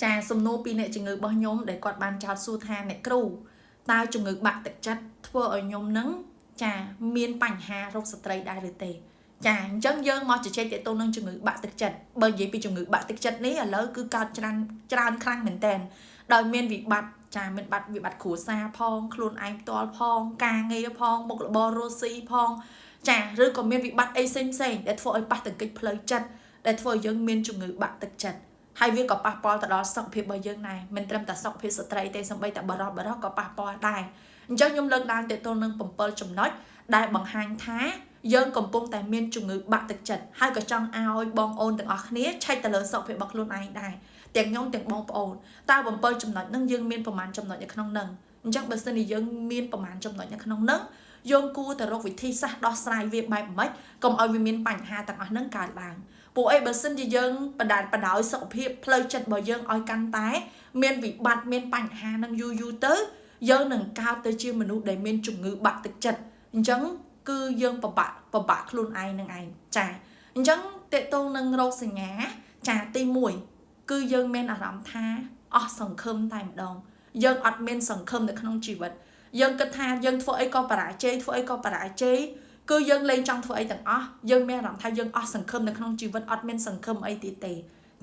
ចាសំណួរពីអ្នកជំងឺរបស់ខ្ញុំដែលគាត់បានចោទសួរថាអ្នកគ្រូតើជំងឺបាក់ទឹកចិត្តធ្វើឲ្យខ្ញុំនឹងចាមានបញ្ហារោគស្ត្រីដែរឬទេចាអញ្ចឹងយើងមកជជែកទាក់ទងនឹងជំងឺបាក់ទឹកចិត្តបើនិយាយពីជំងឺបាក់ទឹកចិត្តនេះឥឡូវគឺកើតច្រើនច្រើនខ្លាំងមែនតើដោយមានវិបត្តិចាមានបាត់វិបត្តិគ្រួសារផងខ្លួនឯងផ្ទាល់ផងការងារផងមុខរបររស់ស៊ីផងចាឬក៏មានវិបត្តិអីផ្សេងផ្សេងដែលធ្វើឲ្យប៉ះទង្គិចផ្លូវចិត្តដែលធ្វើឲ្យយើងមានជំងឺបាក់ទឹកចិត្តហើយវាក៏ប៉ះពាល់ទៅដល់សុខភាពរបស់យើងដែរមិនត្រឹមតែសុខភាពស្ត្រីទេសូម្បីតែបរិសក៏ប៉ះពាល់ដែរអញ្ចឹងខ្ញុំលើកឡើងទាក់ទងនឹង7ចំណុចដែលបង្ហាញថាយើងកំពុងតែមានជំងឺបាក់ទឹកចិត្តហើយក៏ចង់ឲ្យបងអូនទាំងអស់គ្នាឆែកទៅលើសុខភាពរបស់ខ្លួនឯងដែរទាំងខ្ញុំទាំងបងប្អូនតើ7ចំណុចហ្នឹងយើងមានប្រមាណចំណុចនៅក្នុងហ្នឹងអញ្ចឹងបើសិនជាយើងមានប្រមាណចំណុចនៅក្នុងហ្នឹងយើងគួរតែរកវិធីសាស្ត្រដោះស្រាយវាបែបម៉េចកុំឲ្យវាមានបញ្ហាទាំងអស់ហ្នឹងកើតឡើងពួកអីបើសិនជាយើងបដាច់បដោយសុខភាពផ្លូវចិត្តរបស់យើងឲ្យកាន់តែមានវិបត្តិមានបញ្ហានឹងយូរយូរទៅយើងនឹងកើតទៅជាមនុស្សដែលមានជំងឺបាក់ទឹកចិត្តអញ្ចឹងគឺយើងពិបាកខ្លួនឯងនឹងឯងចាអញ្ចឹងតេតងនឹងរោគសញ្ញាចាទី1គឺយើងមានអារម្មណ៍ថាអស់សង្ឃឹមតែម្ដងយើងអត់មានសង្ឃឹមនៅក្នុងជីវិតយើងគិតថាយើងធ្វើអីក៏បរាជ័យធ្វើអីក៏បរាជ័យគឺយើងលែងចង់ធ្វើអីទាំងអស់យើងមានអារម្មណ៍ថាយើងអស់សង្ឃឹមនៅក្នុងជីវិតអត់មានសង្ឃឹមអីទៀតទេ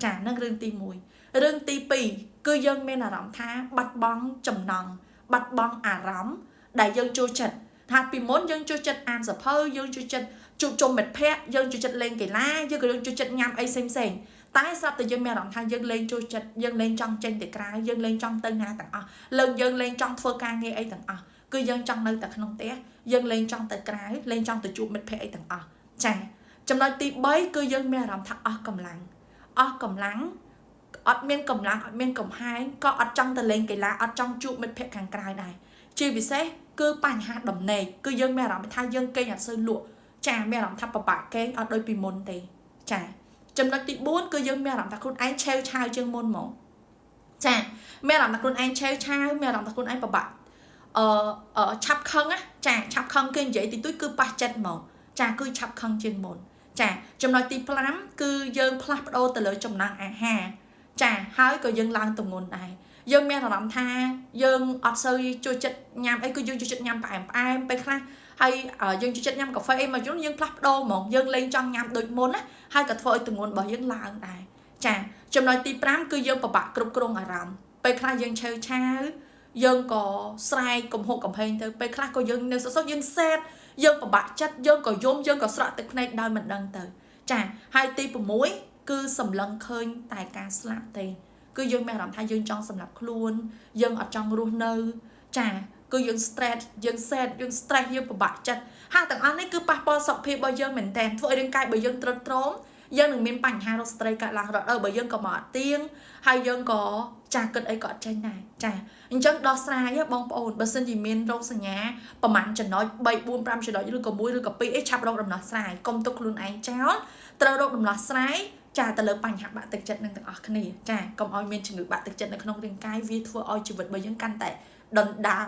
ចានឹងរឿងទី1រឿងទី2គឺយើងមានអារម្មណ៍ថាបាត់បង់ចំណង់បាត់បង់អារម្មណ៍ដែលយើងចូលចិត្តថាពីមុនយើងចូលចិត្តអានសភៅយើងចូលចិត្តជួបជុំមិត្តភ័ក្តិយើងចូលចិត្តលេងកីឡាយើងក៏យើងចូលចិត្តញ៉ាំអីផ្សេងផ្សេងតែស្រាប់តែយើងមានអារម្មណ៍ថាយើងលែងចូលចិត្តយើងលែងចង់ចេញទៅក្រៅយើងលែងចង់ទៅណាទាំងអស់យើងលែងចង់ធ្វើការងារអីទាំងអស់គឺយើងចង់នៅតែក្នុងផ្ទះយើងលែងចង់ទៅក្រៅលែងចង់ទៅជួបមិត្តភ័ក្តិអីទាំងអស់ចាចំណុចទី3គឺយើងមានអារម្មណ៍ថាអស់កម្លាំងអស់កម្លាំងអត់មានកម្លាំងអត់មានកំហែងក៏អត់ចង់ទៅលេងកីឡាអត់ចង់ជួបមិត្តភ័ក្តិខាងក្រៅដែរជាពិសេសគឺបញ្ហាដំណេកគឺយើងមានអារម្មណ៍ថាយើងគេងអត់សូវលក់ចាមានអារម្មណ៍ថាពិបាកគេងអត់ដូចពីមុនទេចាចំណុចទី4គឺយើងមានអារម្មណ៍ថាខ្លួនឯងឆេវឆាវជាងមុនហ្មងចាមានអារម្មណ៍ថាខ្លួនឯងឆេវឆាវមានអារម្មណ៍ថាខ្លួនឯងពិបាកឆាប់ខឹងណាចាឆាប់ខឹងគេនិយាយតិចតួចគឺប៉ះចិត្តហ្មងចាគឺឆាប់ខឹងជាងមុនចាចំណុចទី5គឺយើងផ្លាស់ប្ដូរទៅលើចំណង់អាហារចាហើយក៏យើងឡើងទម្ងន់ដែរយើងមានអារម្មណ៍ថាយើងអត់សូវចូលចិត្តញ៉ាំអីគឺយើងចូលចិត្តញ៉ាំផ្អែមផ្អែមពេលខ្លះហើយយើងចូលចិត្តញ៉ាំកាហ្វេអីមកយូរយើងផ្លាស់ប្ដូរហ្មងយើងលែងចង់ញ៉ាំដូចមុនណាហើយក៏ធ្វើឲ្យទម្ងន់របស់យើងឡើងដែរចាចំណុចទី5គឺយើងពិបាកគ្រប់គ្រងអារម្មណ៍ពេលខ្លះយើងឆេវឆាវយើងក៏ស្រែកកំហុកកំហែងទៅពេលខ្លះក៏យើងនៅសុខៗយើងសេតយើងពិបាកចិត្តយើងក៏យំយើងក៏ស្រក់ទឹកភ្នែកដោយមិនដឹងទៅចាហើយទី6គឺសម្លឹងឃើញតែការស្លាប់ទេគឺយើងមានអារម្មណ៍ថាយើងចង់សម្លាប់ខ្លួនយើងអត់ចង់រស់នៅចាគឺយើង stress យើង sad យើង stress យើងពិបាកចិត្តហើយទាំងអស់នេះគឺប៉ះពាល់សុខភាពរបស់យើងមែនតើធ្វើឲ្យរាងកាយរបស់យើងទ្រុឌទ្រោមយើងនឹងមានបញ្ហារោគស្ត្រីកើតឡើងរដូវបើយើងក៏មកអត់ទៀងហើយយើងក៏ចាគិតអីក៏អត់ចេញដែរចាអញ្ចឹងដោះស្រាយបងប្អូនបើសិនជាមានរោគសញ្ញាប្រហែលចំណុច3 4 5ចំណុចឬក៏1ឬក៏2អីឆាប់រកដំណោះស្រាយកុំទុកខ្លួនឯងចោលត្រូវរកដំណោះស្រាយចាទៅលើបញ្ហាបាក់ទឹកចិត្តនឹងទាំងអស់គ្នាចាកុំឲ្យមានជំងឺបាក់ទឹកចិត្តនៅក្នុងរាងកាយវាធ្វើឲ្យជីវិតរបស់យើងកាន់តែដុនដាប